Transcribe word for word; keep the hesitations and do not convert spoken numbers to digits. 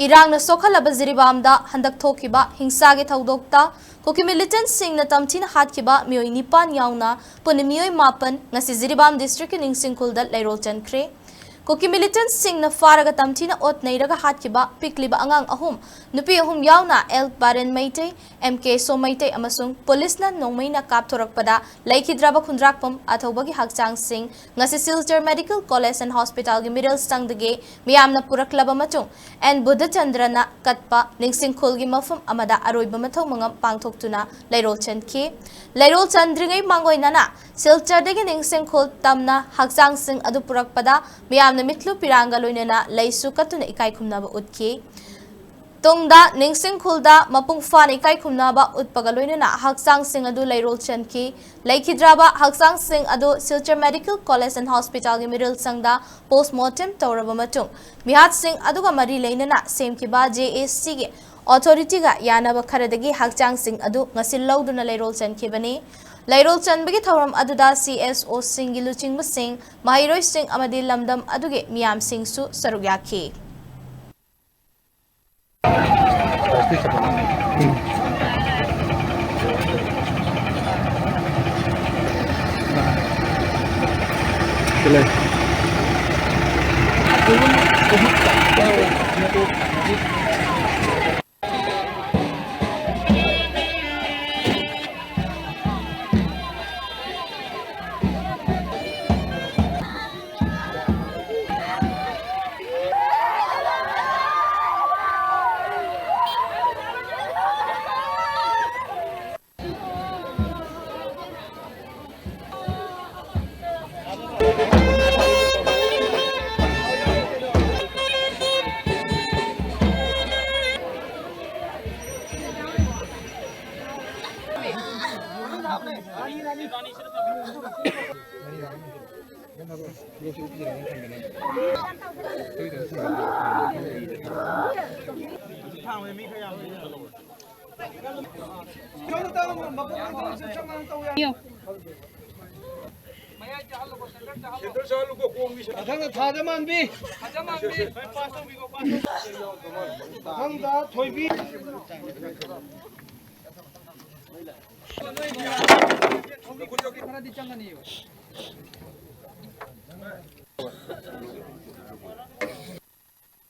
ꯏꯔꯥꯡꯅ ꯁꯣꯛꯍꯜꯂꯕ ꯖꯤꯔꯤꯕꯥꯝꯗ ꯍꯟꯗꯛ ꯊꯣꯛꯈꯤꯕ ꯍꯤꯡꯁꯥꯒꯤ ꯊꯧꯗꯣꯛꯇ ꯀꯨꯀꯤ militantꯁꯤꯡꯅ ꯇꯝꯊꯤꯅ ꯍꯥꯠꯈꯤꯕ ꯃꯤꯑꯣꯏ ꯅꯤꯄꯥꯟ ꯌꯥꯎꯅ ꯄꯨꯟꯅ ꯃꯤꯑꯣꯏ ꯃꯥꯄꯟ ꯉꯁꯤ ꯖꯤꯔꯤꯕꯥꯝ districtꯀꯤ ꯅꯤꯡꯁꯤꯡꯈꯨꯜꯗ ꯂꯩꯔꯣꯜ ꯆꯟꯈ꯭ꯔꯦ꯫ ꯀꯨꯀꯤ militantꯁꯤꯡꯅ ꯐꯥꯔꯒ ꯇꯝꯊꯤꯅ ꯑꯣꯠ ꯅꯩꯔꯒ ꯍꯥꯠꯈꯤꯕ ꯄꯤꯛꯂꯤꯕ ꯑꯉꯥꯡ ꯑꯍꯨꯝ, ꯅꯨꯄꯤ ꯑꯍꯨꯝ ꯌꯥꯎꯅ ꯑꯦꯜ ꯕꯥꯔꯦꯟ ꯃꯩꯇꯩ, ꯑꯦꯝ ꯀꯦ ꯁꯣ ꯃꯩꯇꯩ ꯑꯃꯁꯨꯡ ꯄꯨꯂꯤꯁꯅ ꯅꯣꯡꯃꯩꯅ ꯀꯥꯞꯊꯣꯔꯛꯄꯗ ꯂꯩꯈꯤꯗ꯭ꯔꯕ ꯈꯨꯟꯗ꯭ꯔꯥꯛꯄꯝ ꯑꯊꯧꯕꯒꯤ ꯍꯛꯆꯥꯡꯁꯤꯡ ꯉꯁꯤ ꯁꯤꯜꯆꯔ Medical College and Hospitalꯒꯤ ꯃꯤꯔꯦꯜ ꯁꯪꯗꯒꯤ ꯃꯤꯌꯥꯝꯅ ꯄꯨꯔꯛꯂꯕ ꯃꯇꯨꯡ ꯑꯦꯟ ꯕꯨꯙꯆꯟꯗ꯭ꯔꯅ ꯀꯠꯄ ꯅꯤꯡꯁꯤꯡꯈꯨꯜꯒꯤ ꯃꯐꯝ ꯑꯃꯗ ꯑꯔꯣꯏꯕ ꯃꯊꯧ ꯃꯉꯝ ꯄꯥꯡꯊꯣꯛꯇꯨꯅ ꯂꯩꯔꯣꯜ ꯆꯟꯈꯤ꯫ ꯂꯩꯔꯣꯜ ꯆꯟꯗ꯭ꯔꯤꯉꯩ ꯃꯥꯡꯑꯣꯏꯅꯅ ꯁꯤꯜꯆꯔꯗꯒꯤ ꯅꯤꯡꯁꯤꯡꯈꯨꯜ ꯇꯝꯅ ꯍꯛꯆꯥꯡꯁꯤꯡ ꯑꯗꯨ ꯄꯨꯔꯛꯄꯗ ꯃꯤꯌꯥꯝꯅ ꯃꯤꯠꯂꯨ ꯄꯤꯔꯥꯡꯒ ꯂꯣꯏꯅꯅ ꯂꯩꯁꯨ ꯀꯠꯇꯨꯅ ꯏꯀꯥꯏ ꯈꯨꯝꯅꯕ ꯎꯠꯈꯤ꯫ ꯇꯨꯡꯗ ꯅꯤꯡꯁꯤꯡꯈꯨꯜꯗ ꯃꯄꯨꯡ ꯐꯥꯅ ꯏꯀꯥꯏ ꯈꯨꯝꯅꯕ ꯎꯠꯄꯒ ꯂꯣꯏꯅꯅ ꯍꯛꯆꯥꯡꯁꯤꯡ ꯑꯗꯨ ꯂꯩꯔꯣꯜ ꯆꯟꯈꯤ꯫ ꯂꯩꯈꯤꯗ꯭ꯔꯕ ꯍꯛꯆꯥꯡꯁꯤꯡ ꯑꯗꯨ ꯁꯤꯜꯆꯔ Medical College and Hospitalꯒꯤ ꯃꯤꯔꯦꯜ ꯁꯪꯗ post mortem ꯇꯧꯔꯕ ꯃꯇꯨꯡ ꯃꯤꯍꯥꯠꯁꯤꯡ ꯑꯗꯨꯒ ꯃꯔꯤ ꯂꯩꯅꯅ ꯁꯦꯝꯈꯤꯕ ꯖꯦ ꯑꯦ ꯁꯤꯒꯤ authorityꯒ ꯌꯥꯅꯕ ꯈꯔꯗꯒꯤ ꯍꯛꯆꯥꯡꯁꯤꯡ ꯑꯗꯨ ꯉꯁꯤ ꯂꯧꯗꯨꯅ ꯂꯩꯔꯣꯜ ꯆꯟꯈꯤꯕꯅꯤ꯫ ꯂꯩꯔꯣꯜ ꯆꯟꯕꯒꯤ ꯊꯧꯔꯝ ꯑꯗꯨꯗ ꯁꯤ ꯑꯦꯁ ꯑꯣꯁꯤꯡꯒꯤ ꯂꯨꯆꯤꯡꯕꯁꯤꯡ, ꯃꯍꯩꯔꯣꯏꯁꯤꯡ ꯑꯃꯗꯤ ꯂꯝꯗꯝ ꯑꯗꯨꯒꯤ ꯃꯤꯌꯥꯝꯁꯤꯡꯁꯨ ꯁꯔꯨꯛ ꯌꯥꯈꯤ꯫ ꯃꯊꯪꯗ ꯊꯥꯗ ꯃꯥꯟꯕꯤ꯫ ꯃꯊꯪꯗ ꯊꯣꯏꯕꯤ꯫ ꯈꯔꯗꯤ ꯆꯪꯒꯅꯤꯕ꯫